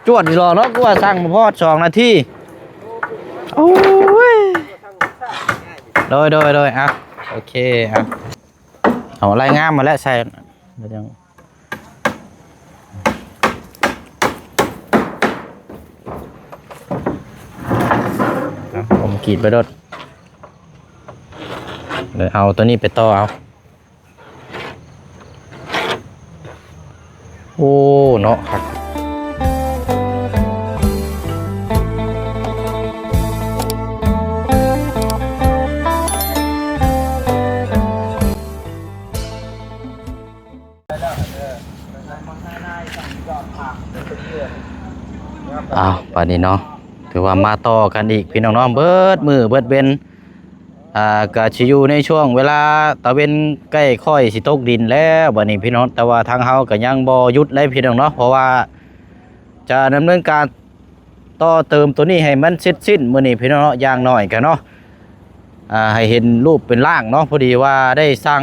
ຈວດຢູ່ດອກເນາະ ຄືວ່າສັ່ງບໍ່ພອດສອງນາທີ. ໂອ້ຍ ໂດຍ ໂດຍ ໂດຍ ອ່ະ ໂອເຄ ອ່ະ ເອົາລາຍງາມມາແລ້ວໃສ່ ແລ້ວຈັ່ງ ເອົາ ເອົາມາກຣີດໄປໂລດ ແລ້ວເອົາຕົວນີ້ໄປຕໍ່ເອົາ. ໂອ້ ເນາະ ຄັກ. ອ້າວ ບາດນີ້ເນາະ ຖືວ່າມາຕໍ່ກັນອີກ ພີ່ນ້ອງເນາະ ເບິດມື້ເບິດເວັນ. ອ່າ ກະຊິຢູ່ໃນຊ່ວງເວລາຕາເວັນໃກ້ຄ້ອຍຊິຕົກດິນແລ້ວບາດນີ້ພີ່ນ້ອງ, ແຕ່ວ່າທາງເຮົາກະຍັງບໍ່ຢຸດເລີຍພີ່ນ້ອງເນາະ ເພາະວ່າຈະດຳເນີນການຕໍ່ເຕີມໂຕນີ້ໃຫ້ມັນເສັດສິ້ນມື້ນີ້ພີ່ນ້ອງເນາະ, ຢ່າງໜ້ອຍກະເນາະ ອ່າ ໃຫ້ເຫັນຮູບເປັນຮ່າງເນາະ. ພໍດີວ່າໄດ້ສັ່ງ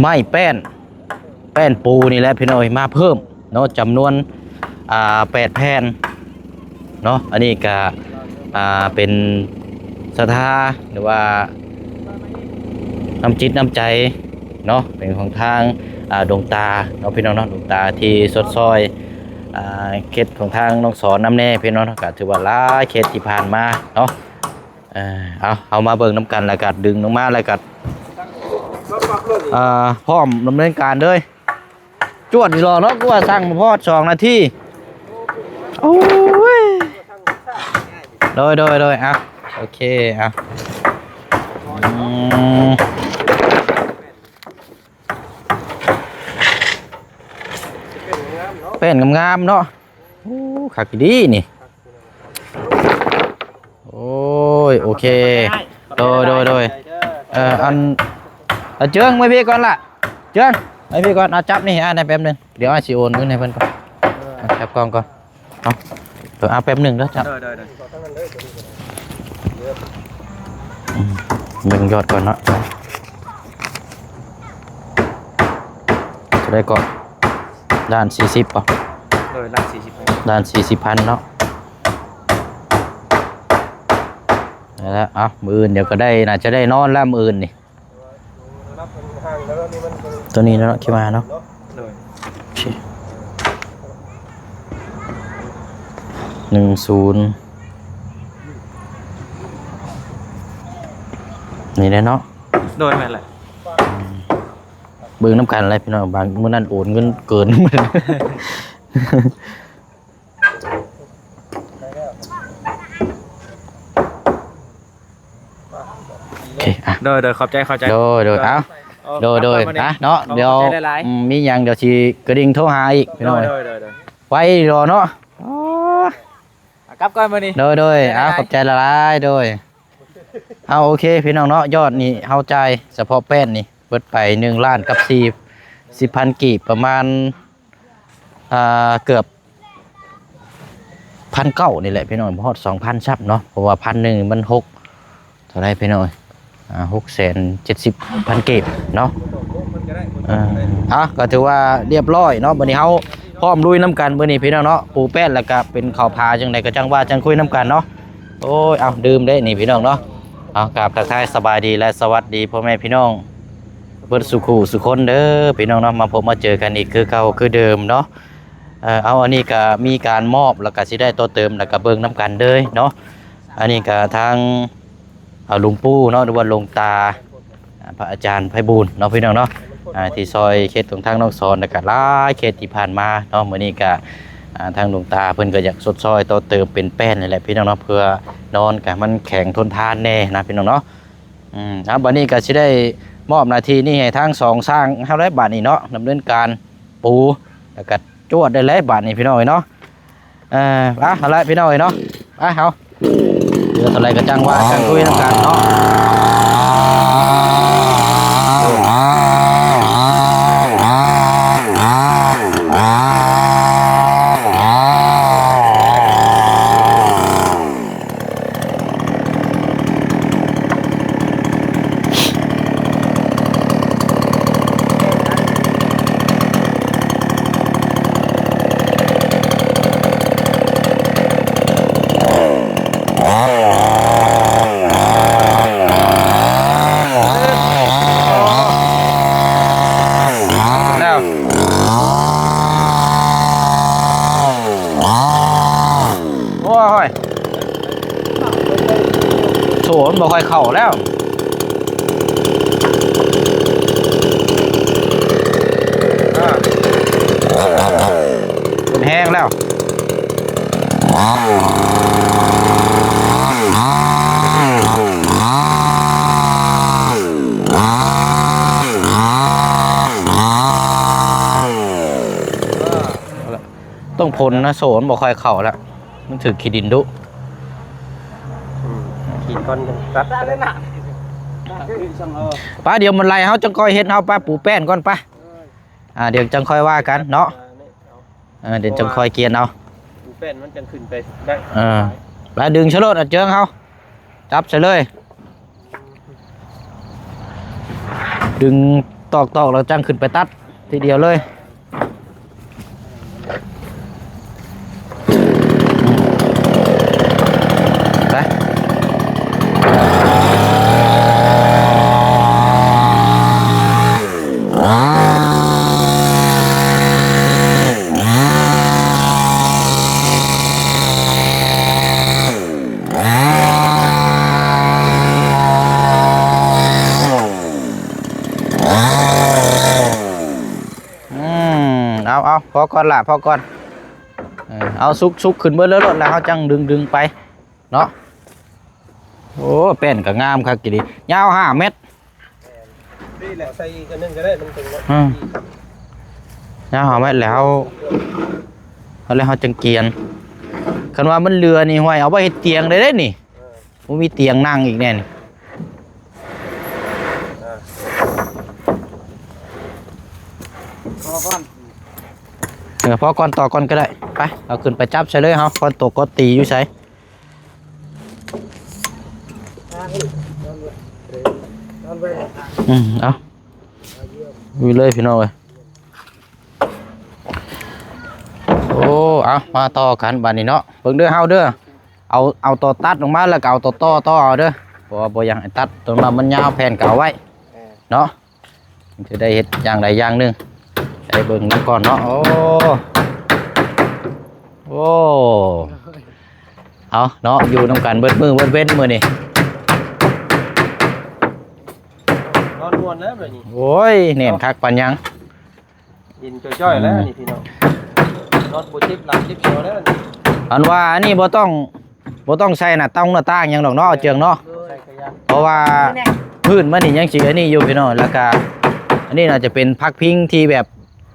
ໄມ້ແປ້ນ ແປ້ນປູນີ້ແຫຼະພີ່ນ້ອງເອີຍ ມາເພີ່ມເນາະ ຈຳນວນ ອ່າ ແປດແຜ່ນເນາະ. ອັນນີ້ກະ ອ່າ ເປັນສັດທາ ຫຼືວ່ານ້ຳຈິດນ້ຳໃຈເນາະ ເປັນຂອງທາງ ອ່າ ດວງຕາເນາະ ພີ່ນ້ອງເນາະ, ດວງຕາທີ່ຊົດຊ່ອຍ ອ່າ ເຂດຂອງທາງນ້ອງສອນນຳແດ່ພີ່ນ້ອງເນາະ. ກະຖືວ່າຫຼາຍເຂດທີ່ຜ່ານມາເນາະ. ເອີ ເອົາ ເຮົາມາເບິ່ງນຳກັນ ແລ້ວກໍດຶງລົງມາ ແລ້ວກໍ ເອີ ພ້ອມດຳເນີນການເລີຍ. ຈວດຢູ່ດອກເນາະ ຄືວ່າສັ່ງບໍ່ພອດສອງນາທີ. ໂອ້ຍ ໂດຍ ໂດຍ ໂດຍ ອ່ະ ໂອເຄ ອ່ະ ອືມ ແປ້ນງາມໆເນາະ. ໂອ້ ຄັກອີ່ຫຼີນີ້. ໂອ້ຍ ໂອເຄ ໂດຍ ໂດຍ ໂດຍ. ເອີ ອັນ ເອີ ເຈີງ ມາພີ້ກ່ອນລະ ເຈີງ ມາພີ້ກ່ອນ. ເອົາ ຈັບນີ້ ອ່າ ໄດ້ແປັບໜຶ່ງ ດຽວອ້າຍຊິໂອນເງິນໃຫ້ເພິ່ນກ່ອນ. ເອີ ຈັບກ່ອງກ່ອນ. ເອົາ ເອີ ເອົາແປັບໜຶ່ງເດີ ຈັບ. ໂດຍ ໂດຍ ໂດຍ. ອືມ ເບິ່ງຍອດກ່ອນເນາະ. ເທົ່າໃດເກາະ? ລ້ານສີ່ສິບບໍ່? ໂດຍ ລ້ານສີ່ສິບພັນ. ລ້ານສີ່ສິບພັນເນາະ. ນັ້ນແຫຼະ ເອົາ ມື້ອື່ນດຽວກໍໄດ້ ໜ້າຈະໄດ້ນອນແລ້ວມື້ອື່ນນີ້. ໂຕນີ້ເນາະ ເຄມາເນາະ. ໂດຍ ໂອເຄ ໜຶ່ງສູນ ນີ້ແຫຼະເນາະ. ໂດຍ ແມ່ນແຫຼະ. ເບິ່ງນຳກັນແຫຼະພີ່ນ້ອງ ບາງມື້ນັ້ນໂອນເງິນເກີນ. ໂອເຄ ອ່ະ ໂດຍ ໂດຍ ຂອບໃຈ ຂອບໃຈ. ໂດຍ ໂດຍ ເອົ້າ ເອີ ໂດຍ ໂດຍ ກັບກ່ອນມື້ນີ້ ອ່ະເນາະ. ໂດຍ ດຽວ ຂອບໃຈຫຼາຍໆ ອືມ ມີຫຍັງດຽວຊິກະດິ່ງໂທຫາອີກພີ່ນ້ອງ. ໂດຍ ໂດຍ ໂດຍ ໂດຍ ໄປລໍເນາະ. ອໍ ອ່ະ ກັບກ່ອນມື້ນີ້. ໂດຍ ໂດຍ ອ່ະ ໂດຍ ໂດຍ ຂອບໃຈຫຼາຍໆ ໂດຍ. ເອົາ ໂອເຄ ພີ່ນ້ອງເນາະ ຍອດນີ້ເຮົາຈ່າຍສະເພາະແປ້ນນີ້ເບິດໄປໜຶ່ງລ້ານກັບສີ່ສິບພັນກີບ ປະມານ ອ່າ ເກືອບພັນເກົ້ານີ້ແຫຼະພີ່ນ້ອງ ບໍ່ຮອດສອງພັນຊ້ຳເນາະ ເພາະວ່າພັນໜຶ່ງມັນຫົກ ເທົ່າໃດພີ່ນ້ອງເອີຍ ອ່າ ຫົກແສນເຈັດສິບພັນກີບເນາະ. ເອີ ອ່ະ ກໍຖືວ່າລຽບຮ້ອຍເນາະ ບັດນີ້ເຮົາພ້ອມລຸຍນຳກັນມື້ນີ້ພີ່ນ້ອງເນາະ. ປູແປ້ນ ແລ້ວກໍເປັນເຂົ້າຜາຈັ່ງໃດກໍຈັ່ງວ່າຈັ່ງຄຸຍນຳກັນເນາະ. ໂອ້ຍ ເອົາ ດື່ມເດ້ນີ້ພີ່ນ້ອງເນາະ. ເອົາ ກາບທັກທາຍສະບາຍດີ ແລະ ສະຫວັດດີພໍ່ແມ່ພີ່ນ້ອງເບິດສູ່ຄູ່ສູ່ຄົນເດີພີ່ນ້ອງເນາະ. ມາພົບມາເຈີກັນອີກຄືເກົ່າຄືເດີມເນາະ. ເອີ ເອົາ ອັນນີ້ກະມີການມອບ ແລ້ວກະຊິໄດ້ຕໍ່ເຕີມ ແລ້ວກະເບິ່ງນຳກັນເລີຍເນາະ. ອັນນີ້ກະທາງ ເອົາ ຫຼວງປູ່ເນາະ ຫຼືວ່າຫຼວງຕາ ອ່າ ພະອາຈານໄພບູນເນາະ ພີ່ນ້ອງເນາະ ອ່າ ທີ່ຊ່ອຍເຂດຂອງທາງນ້ອງສອນ ແລ້ວກະຫຼາຍເຂດທີ່ຜ່ານມາເນາະ. ມື້ນີ້ກະ ອ່າ ທາງຫຼວງຕາເພິ່ນກະຢາກຊົດຊ່ອຍຕໍ່ເຕີມເປັນແປ້ນນີ້ແຫຼະ ພີ່ນ້ອງເນາະ ເພື່ອນອນກະໃຫ້ມັນແຂງທົນທານແດ່ນະ ພີ່ນ້ອງເນາະ. ອືມ ອ່າ ບັດນີ້ກະຊິໄດ້ມອບໜ້າທີ່ນີ້ໃຫ້ທາງສອງຊ່າງເຮົາແລ້ວ ບາດນີ້ເນາະ ດຳເນີນການປູ ແລ້ວກະ ຈວດໄດ້ແລ້ວບາດນີ້ພີ່ນ້ອງເອີຍເນາະ. ເອີ ອ່ະ ເອົາລະພີ່ນ້ອງເອີຍເນາະ ໄປເຮົາ ເຫຼືອເທົ່າໃດກໍຈັ່ງວ່າກັນ ຄຸຍນຳກັນເນາະ. ມັນບໍ່ຄ່ອຍເຂົ້າແລ້ວ ອ່າ ເປັນແຮງແລ້ວ. ຕ້ອງພົ່ນນະ ໂສ້ມັນບໍ່ຄ່ອຍເຂົ້າແລ້ວ ມັນຖືກຂີ້ດິນດຸ. ອືມ ຂີ້ກ້ອນຍັງຕັດໄດ້ນະ ໄປ ດຽວມັນໄລ່ເຮົາຈັ່ງຄ່ອຍເຮັດ ເຮົາໄປປູແປ້ນກ່ອນໄປ. ອ່າ ດຽວຈັ່ງຄ່ອຍວ່າກັນເນາະ ເອີ ດຽວຈັ່ງຄ່ອຍກຽນເອົາ ປູແປ້ນມັນຈັ່ງຂຶ້ນໄປໄດ້. ເອີ ໄປດຶງສະໂລດ ເອົາເຈິງເຮົາ ຈັບໃສ່ເລີຍ ດຶງຕອກໆ ແລ້ວຈັ່ງຂຶ້ນໄປຕັດທີດຽວເລີຍ. ໄປ ອືມ ເອົາ ເອົາ ພໍກ່ອນລະ ພໍກ່ອນ. ເອີ ເອົາ ສຸກ ສຸກຂຶ້ນເບິດເລີຍໂລດ ແລ້ວເຮົາຈັ່ງດຶງ ດຶງໄປເນາະ. ໂອ້ ແປ້ນກໍງາມຄັກອີ່ຫຼີ ຍາວຫ້າແມັດ. ນີ້ແຫຼະ ໃສ່ອີກອັນໜຶ່ງກໍໄດ້ ມັນເຖິງເນາະ. ອືມ ຍາວຫ້າແມັດແລ້ວ ແລ້ວເຮົາຈັ່ງກຽນ. ຄັນວ່າມັນເຫຼືອນີ້ ຫ້ວຍ ເອົາໄວ້ເຮັດຕຽງໄດ້ເດ້ນີ້. ເອີ ບໍ່ມີຕຽງນັ່ງອີກແນ່ນີ້. ພໍກ່ອນ ເອີ ພໍກ່ອນ ຕໍ່ກ່ອນກໍໄດ້. ໄປ ເອົາຂຶ້ນໄປຈັບໃສ່ເລີຍເຮົາ ກ່ອນຕົກກໍຕີຢູ່ໃສ. ອືມ ເອົາ ຢູ່ເລີຍພີ່ນ້ອງເອີຍ. ໂອ້ ເອົາ ມາຕໍ່ກັນບາດນີ້ເນາະ. ເບິ່ງເດີເຮົາເດີ ເອົາ ເອົາຕໍ່ຕັດອອກມາ ແລ້ວກໍເອົາຕໍ່ຕໍ່ຕໍ່ເອົາເດີ ເພາະວ່າບໍ່ຢາກໃຫ້ຕັດ ຕົວນັ້ນມັນຍາວ ແຜ່ນກໍເອົາໄວ້ເນາະ. ມັນຈະໄດ້ເຮັດຢ່າງໃດຢ່າງໜຶ່ງ ໄດ້ເບິ່ງນຳກ່ອນເນາະ. ໂອ້ ໂອ້ ເອົາເນາະ ຢູ່ນຳກັນເບິດມື້ເບິດເວັນມື້ນີ້ ນອນມ່ວນແລ້ວບາດນີ້. ໂອ້ຍ ແໜ້ນຄັກປານຫຍັງ. ເຢັນຈ່ອຍໆແລ້ວນີ້ພີ່ນ້ອງ ນອນບໍ່ເຈັບຫຼັງເຈັບຄໍແລ້ວນີ້. ອັນວ່າອັນນີ້ບໍ່ຕ້ອງ ບໍ່ຕ້ອງໃສ່ໜ້າຕ່າງໜ້າຕ່າງຫຍັງດອກເນາະ ເອົາເຈີງເນາະ. ໂດຍ ເພາະວ່າພື້ນມັນນີ້ຍັງຊິອັນນີ້ຢູ່ພີ່ນ້ອງ. ແລ້ວກະອັນນີ້ໜ້າຈະເປັນພັກພິງທີ່ແບບ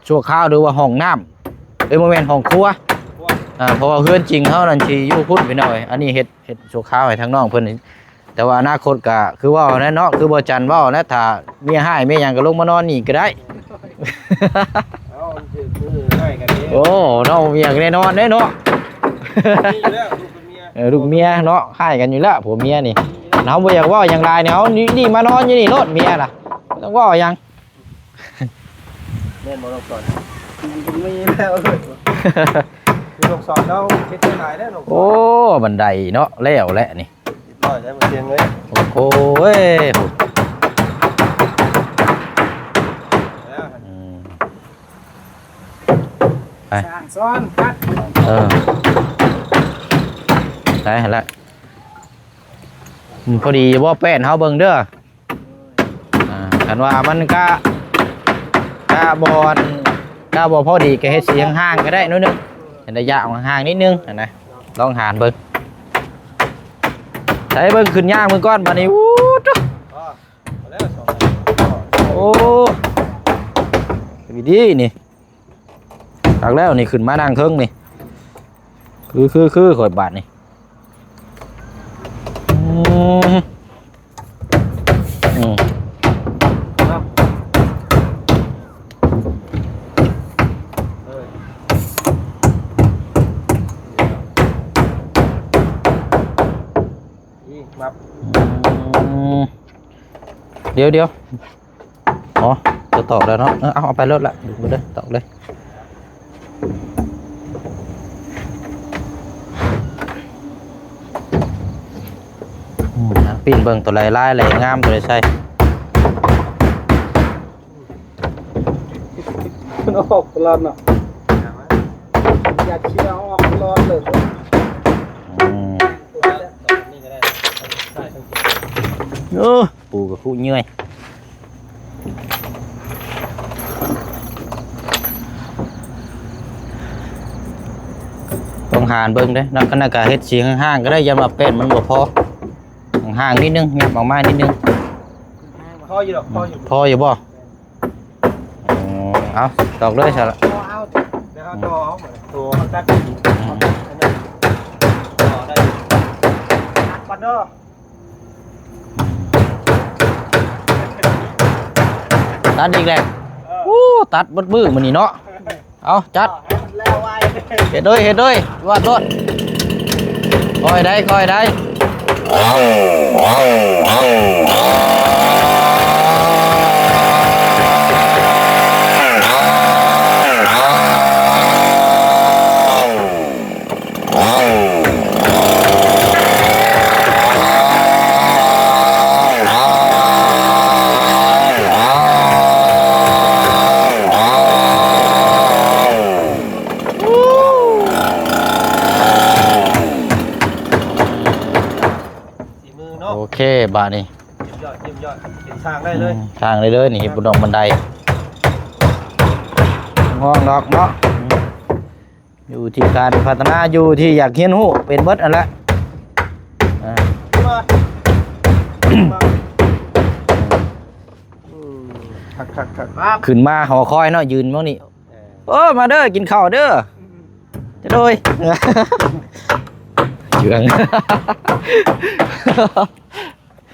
ຊົ່ວຄາວ ຫຼືວ່າຫ້ອງນ້ຳ ເອີຍ ບໍ່ແມ່ນ ຫ້ອງຄົວ. ອ່າ ເພາະວ່າເຮືອນຈິງເຮົານັ້ນຊິຢູ່ພຸ້ນພີ່ນ້ອງເອີຍ. ອັນນີ້ເຮັດ ເຮັດຊົ່ວຄາວໃຫ້ທາງນ້ອງເພິ່ນ. ແຕ່ວ່າອະນາຄົດກະຄືເວົ້າແຫຼະເນາະ ຄືບໍ່ຈັນເວົ້າແຫຼະ ຖ້າເມຍຮ້າຍເມຍຫຍັງກໍລົງມານອນນີ້ກໍໄດ້. ເອົາ ມັນຖືກມື້ໃຫ້ກັນເດ້. ໂອ້ ເນາະ ບໍ່ມີຫຍັງແນ່ນອນເດ້ເນາະ. ມີຢູ່ແລ້ວ ລູກກັບເມຍ ເອີ ລູກເມຍເນາະ ຮ້າຍກັນຢູ່ແລ້ວ ຜົວເມຍນີ້. ເຮົາບໍ່ຢາກເວົ້າຫຍັງຫຼາຍນີ້ ເຮົານີ້ມານອນຢູ່ນີ້ໂລດ ເມຍນະ ບໍ່ຕ້ອງເວົ້າຫຍັງ. ແມ່ນບໍ່ ນ້ອງສອນ? ມັນມີແລ້ວເອີຍ ຄືນ້ອງສອນລາວເຮັດຫຼາຍແລ້ວ. ໂອ້ ບັນໄດເນາະ ແລ້ວແຫຼະນີ້. ຮຽບຮ້ອຍແລ້ວ ບໍ່ເສັງເລີຍ. ໂອ້ໂຫ ແລ້ວ ອືມ ໄປ ສ້າງຊ້ອນ ເອີ ໄປຫັ້ນລະ. ອືມ ພໍດີບໍ່ແປ້ນເຮົາເບິ່ງເດີ. ອ່າ ຄັນວ່າມັນກະ ກະບໍ່ ກະບໍ່ພໍດີ ກະເຮັດຊິຫ່າງໆກໍໄດ້ໜ້ອຍໜຶ່ງ ເຫັນໄດ້ ຢະອອກຫ່າງໆນິດໜຶ່ງຫັ້ນນະ. ລອງຫານເບິ່ງ ໃສ່ເບິ່ງ ຂຶ້ນຍ່າງເບິ່ງກ່ອນບາດນີ້. ອູ້ ໂອ້ ດີນີ້ ຄັກແລ້ວນີ້ ຂຶ້ນມານັ່ງເທິງນີ້ ຄື ຄື ຄືຂ້ອຍບາດນີ້. ອືມ ອືມ ອືມ ດຽວໆ ອໍ ຈະຕອກແລ້ວເນາະ. ເອີ ເອົາ ເອົາໄປໂລດລະ ເອົາໄປເລີຍ ຕອກເລີຍ. ອືມ ປີ້ນເບິ່ງໂຕໃດລາຍ ລາຍງາມ ໂຕໃດໃສ່. ມັນອອກຕະຫຼອດເນາະ ຢາກເຄຍອອກຕະຫຼອດເລີຍ. ອືມ ນີ້ກໍໄດ້ ໃສ່ທັງ ເອີ ປູກະຄຸເຍື່ອຍ. ຕ້ອງຫານເບິ່ງເດ້ ນຳຂະນະກະເຮັດສີຫ່າງໆກໍໄດ້ ຢ້ານວ່າແປ້ນມັນບໍ່ພໍ ຫ່າງໆນິດໜຶ່ງ ຫຍັບອອກມານິດໜຶ່ງ. ພໍຢູ່ດອກ ພໍຢູ່ ພໍຢູ່ບໍ່? ອໍ ເອົາ ຕອກເລີຍຊະລະ ເອົາ ເອົາ ດຽວເຮົາຕໍ່ເອົາ ໂຕເຮົາຕັດ ອືມ ອັນນັ້ນ ຕໍ່ໄດ້ ຕັດກ່ອນເດີ. ຕັດອີກແລ້ວ ເອີ ໂອ້ ຕັດເບິດມື້ມື້ນີ້ເນາະ. ເອົາ ຈັດ ເຮັດເລີຍ ເຮັດເລີຍ ວາດໂລດ ຄ່ອຍໄດ້ ຄ່ອຍໄດ້. ສີມືເນາະ ໂອເຄ ບາດນີ້ ຢ້ຽມຢອດ ຢ້ຽມຢອດ ເປັນຊ່າງໄດ້ເລີຍ ອືມ ຊ່າງໄດ້ເລີຍ ນີ້ເຮັດບົນດອກບັນໄດ ຫ້ອງດອກເນາະ ອືມ ຢູ່ທີ່ການພັດທະນາ ຢູ່ທີ່ຢາກຮຽນຮູ້ ເປັນເບິດຫັ້ນແຫຼະ ອ່າ ອືມ ຄັກໆໆ ຂຶ້ນມາຫໍຄອຍເນາະ ຢືນໝ່ອງນີ້ ເອີ ໂອ້ ມາເດີ ກິນເຂົ້າເດີ ຈະໂດຍ ເຈື່ອງ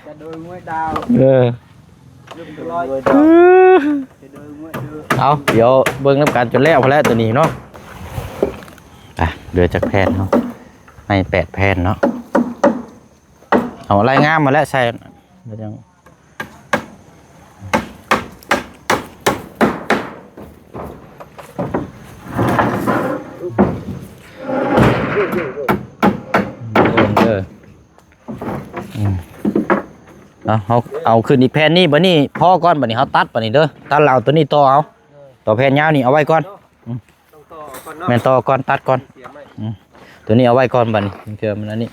ຈະໂດຍງວຍດາວ ເອີ ເລີ່ມຈະລອຍ ຈະໂດຍງວຍເດີ ເອົາ ດຽວເບິ່ງນຳກັນຈົນແລ້ວພຸ້ນແຫຼະໂຕນີ້ເນາະ ອ່ະ ເຫຼືອຈັກແຜ່ນເນາະ ໃຫ້ແປດແຜ່ນເນາະ ເອົາລາຍງາມມາແລ້ວໃສ່ ແລ້ວຈັ່ງ ເອີ ອືມ ເອົາ ເຮົາເອົາຂຶ້ນອີກແຜ່ນນີ້ ບາດນີ້ພໍກ່ອນ ບາດນີ້ເຮົາຕັດ ບາດນີ້ເດີ ຕັດແລ້ວເອົາໂຕນີ້ຕໍ່ເອົາ ຕໍ່ແຜ່ນຍາວນີ້ເອົາໄວ້ກ່ອນ ອືມ ຕ້ອງຕໍ່ເອົາກ່ອນເນາະ ແມ່ນ ຕໍ່ກ່ອນ ຕັດກ່ອນ ເສຍໄມ້ ອືມ ໂຕນີ້ເອົາໄວ້ກ່ອນ ບາດນີ້ເພື່ອມັນອັນນີ້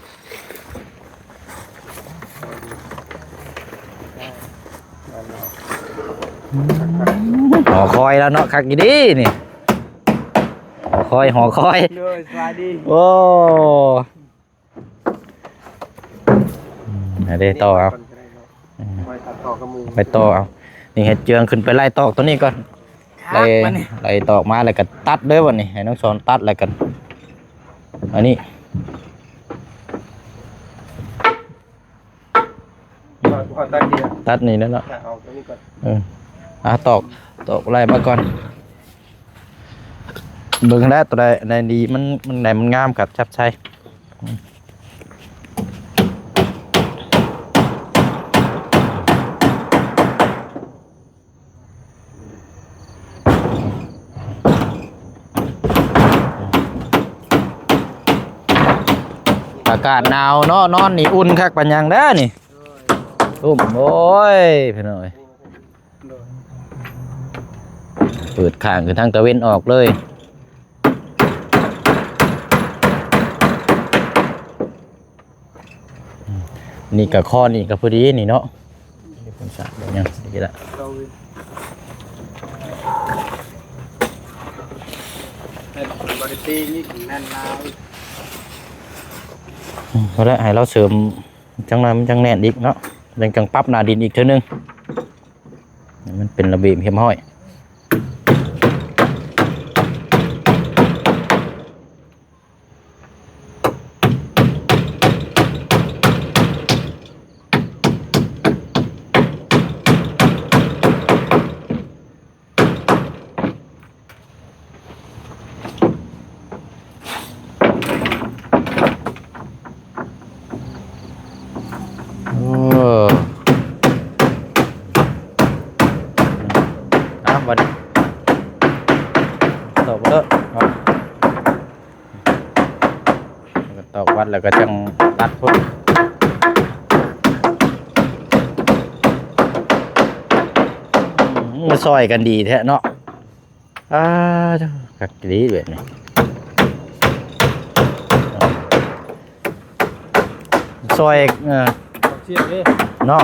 ຫໍຄອຍແລ້ວເນາະ ຄັກອີ່ຫຼີນີ້ ຫໍຄອຍ ຫໍຄອຍ ໂດຍ ສະບາຍດີ ໂອ້ ອືມ ເອົາເດ້ ຕໍ່ເອົາ ອືມ ໄວ້ຕັດຕໍ່ກັບໝູ່ ໄວ້ຕໍ່ເອົາ ນີ້ເຮັດເຈື່ອງຂຶ້ນໄປໄລ່ຕອກຕົວນີ້ກ່ອນ ໄລ່ ໄລ່ຕອກມາແລ້ວກໍຕັດເດີບັດນີ້ ໃຫ້ນ້ອງສອນຕັດແລ້ວກໍ ອັນນີ້ ຕັດນີ້ແຫຼະເນາະ ເອີ ອ່າ ຕອກ ຕອກໄລ່ມາກ່ອນ ເບິ່ງແລ້ວຕົວໃດ ອັນໃດດີ ມັນ ມັນໃດມັນງາມກໍຈັບໃສ່ ອາກາດໜາວເນາະ ນອນນີ້ອຸ່ນຄັກປານຫຍັງເດ້ນີ້ ໂອ້ຍ ພີ່ນ້ອງເອີຍ ເປີດຂ້າງຂຶ້ນທາງຕາເວັນອອກເລີຍ. ນີ້ກໍຂໍ້ນີ້ກໍພໍດີນີ້ເນາະ ນີ້ເປັນສາກແບບຫຍັງນີ້ລະ ບໍ່ໄດ້ຕີນີ້ແໜ້ນໜາວ ອືມ ພໍແລ້ວ ໃຫ້ລາວເສີມຈັກໜ້ອຍ ມັນຈັ່ງແໜ້ນອີກເນາະ ຈັ່ງ ຈັ່ງປັບໜ້າດິນອີກເທື່ອໜຶ່ງ ໃຫ້ມັນເປັນລະບຽບຮຽບຮ້ອຍ. ເອີ ເອົາ ບັດນີ້ ຕອກເລີຍເນາະ ແລ້ວກໍຕອກວັດ ແລ້ວກໍຈັ່ງຕັດພຸ້ນ ອືມ ມາຊ່ອຍກັນດີແທ້ເນາະ. ອ່າ ຄັກອີ່ຫຼີແບບນີ້ ຊ່ອຍ ເອີ ເສຍເດ້ ເນາະ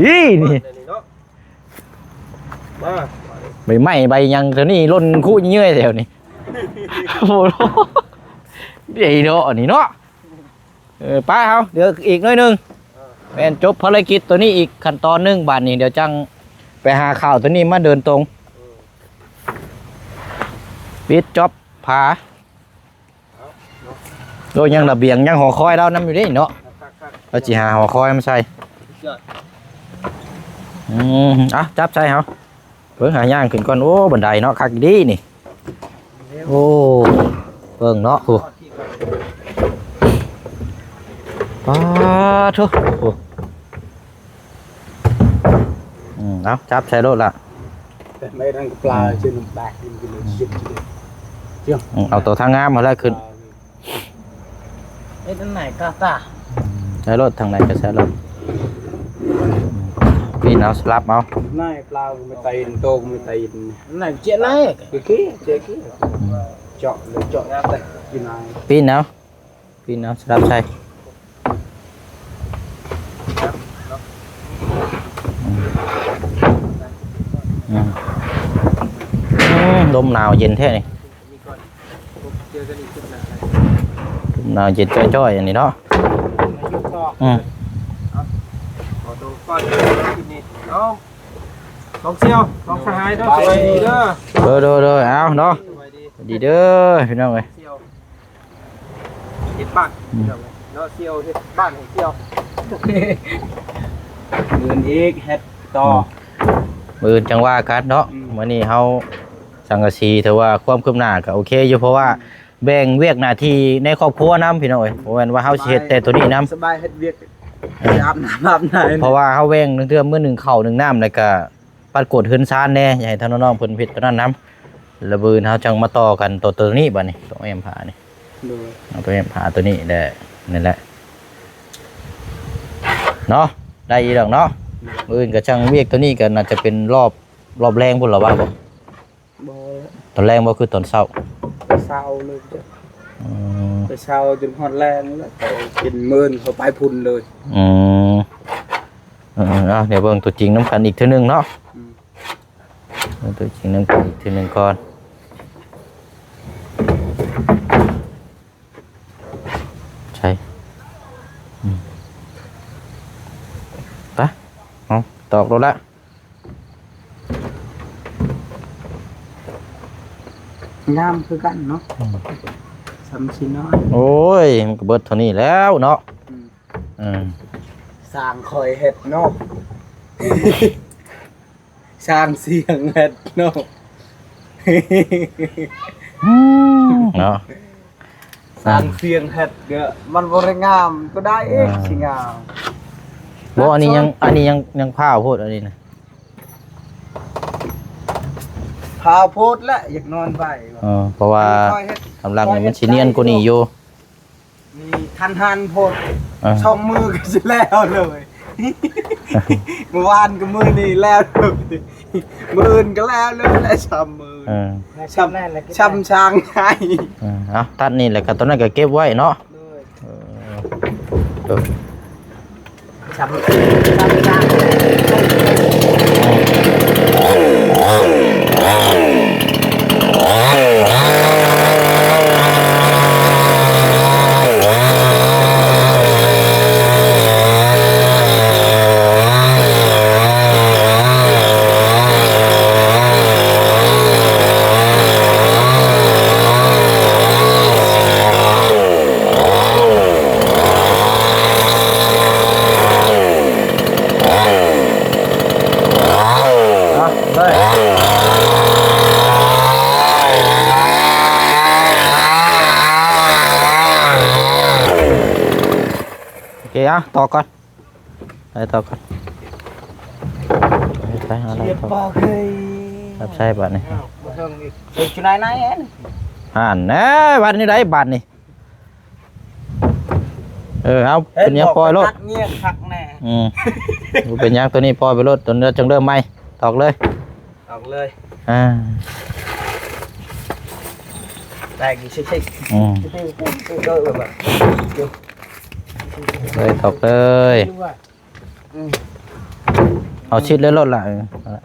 ນີ້ນີ້ ເນາະ ມາ ໃບໄມ້ໃບຫຍັງແຖວນີ້ຫຼົ່ນຄຸເຍືອຍແຖວນີ້ ໂອ້ໂຫ ໃຫຍ່ເນາະ ອັນນີ້ເນາະ. ເອີ ໄປເຮົາ ເຫຼືອອີກໜ້ອຍໜຶ່ງ ເອີ ແມ່ນຈົບພາລະກິດໂຕນີ້ອີກຂັ້ນຕອນໜຶ່ງ. ບາດນີ້ດຽວຈັ່ງໄປຫາຂ່າວໂຕນີ້ມາເດີນຕົງ ເອີ ປິດຈ໊ອບຜາ. ໂອ້ ຍັງລະບຽງ ຍັງຫໍຄອຍລາວນຳຢູ່ເດ້ເນາະ. ລາວຊິຫາຫໍຄອຍມາໃສ່. ອືມ ອ່ະ ຈັບໃສ່ເຮົາ ເບິ່ງ ຫາຍ່າງຂຶ້ນກ່ອນ. ໂອ້ ບັນໄດເນາະ ຄັກດີນີ້. ໂອ້ ເບິ່ງເນາະ ໂອ້ ປາໂທ້ ໂອ້ ອືມ ເອົາ ຈັບໃສ່ໂລດລະ. ແຕ່ໄມ້ລັງປາ ອືມ ຊື່ນຳແບກ ກິນກິນເລີຍ ອືມ ເຈັບເຈັບ ອືມ ເອົາໂຕທາງງາມຫັ້ນແຫຼະຂຶ້ນ. ເຮັດອັນໃດກໍຕາ ໃຊ້ລົດທາງໃດກໍໃຊ້ລົດ ປີນເອົາ ສະຫຼັບເອົາ ນາຍປລາວກໍໄປຕີນ ໂຕກໍໄປຕີນ ນາຍເຈນາຍ ຄືເຈກີ ເຈາະເລີຍ ເຈາະແຕ່ກິນນາຍ ປີນເອົາ ປີນເອົາ ສະຫຼັບໃສ່. ອືມ ອືມ ລົມໜາວເຢັນແທ້ນີ້. ໜາວເຢັນຈ້ອຍໆ ອັນນີ້ເນາະ. ອືມ ຂໍໂຕກ່ອນ ເອົາ ສອງສ່ຽວ ສອງສະຫາຍເດີ ສະບາຍດີເດີ. ໂດຍ ໂດຍ ໂດຍ ເອົາເນາະ ສະບາຍດີ ສະບາຍດີເດີ ພີ່ນ້ອງເອີຍ. ເຮັດບ້ານ ອືມ ເນາະ ສ່ຽວເຮັດບ້ານໃຫ້ສ່ຽວ ມື້ອື່ນອີກເຮັດຕໍ່ ອືມ ມື້ອື່ນຈັ່ງວ່າກັນເນາະ. ອືມ ມື້ນີ້ເຮົາສັງກະສີຖືວ່າຄວາມຄືບໜ້າກໍໂອເຄຢູ່ ເພາະວ່າ ອືມ ແບ່ງວຽກໜ້າທີ່ໃນຄອບຄົວນຳ ພີ່ນ້ອງເອີຍ. ບໍ່ແມ່ນວ່າເຮົາຊິເຮັດແຕ່ໂຕນີ້ນຳ ສະບາຍເຮັດວຽກ ເອີ ອາບນ້ຳອາບໃນ ເພາະວ່າເຮົາແບ່ງເລື່ອງມື້ໜຶ່ງເຂົ້າໜຶ່ງນ້ຳ ແລ້ວກໍປັດກວາດເຮືອນຊານແດ່ ຢາກໃຫ້ທາງນ້ອງໆເພິ່ນເຮັດໂຕນັ້ນນຳ. ແລ້ວມື້ອື່ນເຮົາຈັ່ງມາຕໍ່ກັນຕໍ່ໂຕນີ້ ບາດນີ້ ໂຕແອ້ມຜານີ້ ໂດຍ ເອົາໂຕແອ້ມຜາໂຕນີ້ແຫຼະ ນີ້ແຫຼະເນາະ ໄດ້ຢູ່ດອກເນາະ. ໂດຍ ມື້ອື່ນກໍຊ່າງວຽກໂຕນີ້ກໍໜ້າຈະເປັນຮອບ ຮອບແລງພຸ້ນລະວ່າບໍ່? ບໍ່ ຕອນແລງບໍ່ ຄືຕອນເຊົ້າ? ແຕ່ເຊົ້າເລີຍ ອືມ ແຕ່ເຊົ້າຈົນຮອດແລງແລ້ວ ເຂົາກິນມື້ເຂົາໄປພຸ້ນເລີຍ. ອືມ ເອີ ເອົາ ດຽວເບິ່ງຕົວຈິງນຳກັນອີກເທື່ອໜຶ່ງເນາະ. ອືມ ເບິ່ງຕົວຈິງນຳກັນອີກເທື່ອໜຶ່ງກ່ອນ ໃຊ່ ອືມ ໄປ ເອົາ ຕອກໂລດລະ. ງາມຄືກັນເນາະ ອືມ ສ່ຳຊິນ້ອຍ ໂອ້ຍ ມັນກໍເບິດເທົ່ານີ້ແລ້ວເນາະ. ອືມ ເອີ ຊ່າງຂ້ອຍເຮັດເນາະ ຊ່າງສ່ຽງເຮັດເນາະ ອືມ ເນາະ. ສ້າງສຽງເຮັດກໍມັນບໍ່ໄດ້ງາມ ຕົວໃດອີກ ອ່າ ຊິງາມ? ບໍ່ ອັນນີ້ຍັງ ອັນນີ້ຍັງ ຍັງພ້າວໂພດ ອັນນີ້ນະ ພ້າວໂພດແຫຼະ ຢາກນອນໄວ. ເອີ ເພາະວ່າ ອັນນີ້ຂ້ອຍເຮັດ ກຳລັງນີ້ມັນຊິນຽນກວ່ານີ້ຢູ່ ນີ້ທັນຫັນໂພດ ເອີ ສອງມື້ກໍຊິແລ້ວເລີຍ ມື້ວານກັບມື້ນີ້ແລ້ວເລີຍ ມື້ອື່ນກໍແລ້ວເລີຍແຫຼະ ສາມມື້ ເອີ ຊ້ຳ ຊ້ຳຊ້າງໃຫ້ ເອີ ເອົາ ຕັດນີ້ແຫຼະ ກໍຕົວນັ້ນກໍເກັບໄວ້ເນາະ ໂດຍ ເອີ ໂດຍ ຊ້ຳ ຊ້ຳຊ້າງ. ໂອເຄ ເອົາ ຕໍ່ກ່ອນ ໄປຕໍ່ກ່ອນ ໄປ ໄປ ເອົາ ໄປຕໍ່ ສຽບປາກເລີຍ ຮັບໃຊ້ບາດນີ້ ເອົາ ບໍ່ເຖິງອີກ ເອີ ຢູ່ໃນໃນຫັ້ນ ຫັ້ນແນ່ ບາດນີ້ໄດ໋ ບາດນີ້ ເອີ ເອົາ ເປັນຫຍັງ ເອີ ປອຍໂລດ ຕັດງຽງຄັກແນ່ ອືມ ບໍ່ເປັນຫຍັງ ໂຕນີ້ປອຍໄປໂລດ ໂຕນີ້ຈັ່ງເລີ່ມໃໝ່ ຕອກເລີຍ ອອກເລີຍ ອ່າ ແຕກອີກຊິກໆ ອືມ ເລີຍ ຕອກເລີຍ ອືມ ເອົາຊິດເລີຍໂລດລະ ເອີ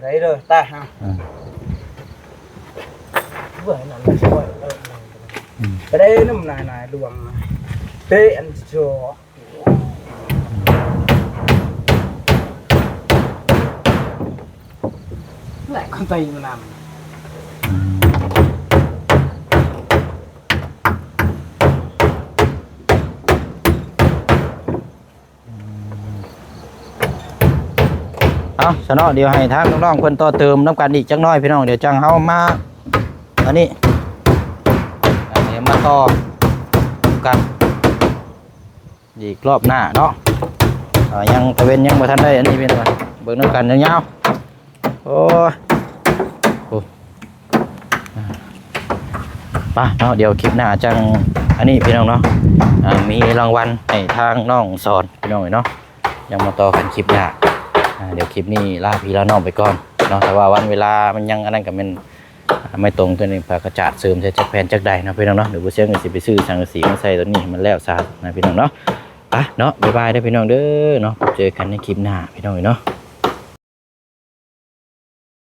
ໄດ້ເດີ ຕາຍເຮົາ ເອີ ເບິ່ງນັ້ນຊ່ວຍ ເອີ ອືມ ໄປໄດ້ນຳນາຍ ນາຍຫຼວງນະ ເຕະອັນໂຈ ແຫຼະຄົນໄປຢູ່ນຳ ເອົາຊະເນາະ ດຽວໃຫ້ທາງນ້ອງໆເພິ່ນຕໍ່ເຕີມນຳກັນອີກຈັກໜ້ອຍພີ່ນ້ອງ ດຽວຈັ່ງເຮົາມາ ອັນນີ້ ດຽວມາຕໍ່ກັນອີກລອບໜ້າເນາະ ເອີ ຍັງຕາເວັນຍັງບໍ່ທັນໄດ້ອັນນີ້ພີ່ນ້ອງ ເບິ່ງນຳກັນຍາວໆ ໂອ້ຍ ໂອ້ ໄປເນາະ ດຽວຄລິບໜ້າຈັ່ງ ອັນນີ້ພີ່ນ້ອງເນາະ ອ່າ ມີລາງວັນໃຫ້ທາງນ້ອງສອນພີ່ນ້ອງເອີຍເນາະ ຍັງມາຕໍ່ກັນຄລິບໜ້າ ອ່າ ດຽວຄລິບນີ້ລາພີ່ລານ້ອງໄປກ່ອນເນາະ ແຕ່ວ່າວັນເວລາມັນຍັງອັນນັ້ນກໍແມ່ນ ອ່າ ໄມ້ຕົງຕົວນີ້ ພາກະຈາດເສີມໃສ່ຈັກແຜ່ນຈັກໃດເນາະພີ່ນ້ອງເນາະ ຫຼືບໍ່ຊຽງກໍຊິໄປຊື້ສັງກະສີມາໃສ່ຕົວນີ້ໃຫ້ມັນແລ້ວຊະນະພີ່ນ້ອງເນາະ ໄປເນາະ ບາຍບາຍເດີພີ່ນ້ອງເດີເນາະ ພົບເຈີກັນໃນຄລິບໜ້າພີ່ນ້ອງເອີຍເນາະ.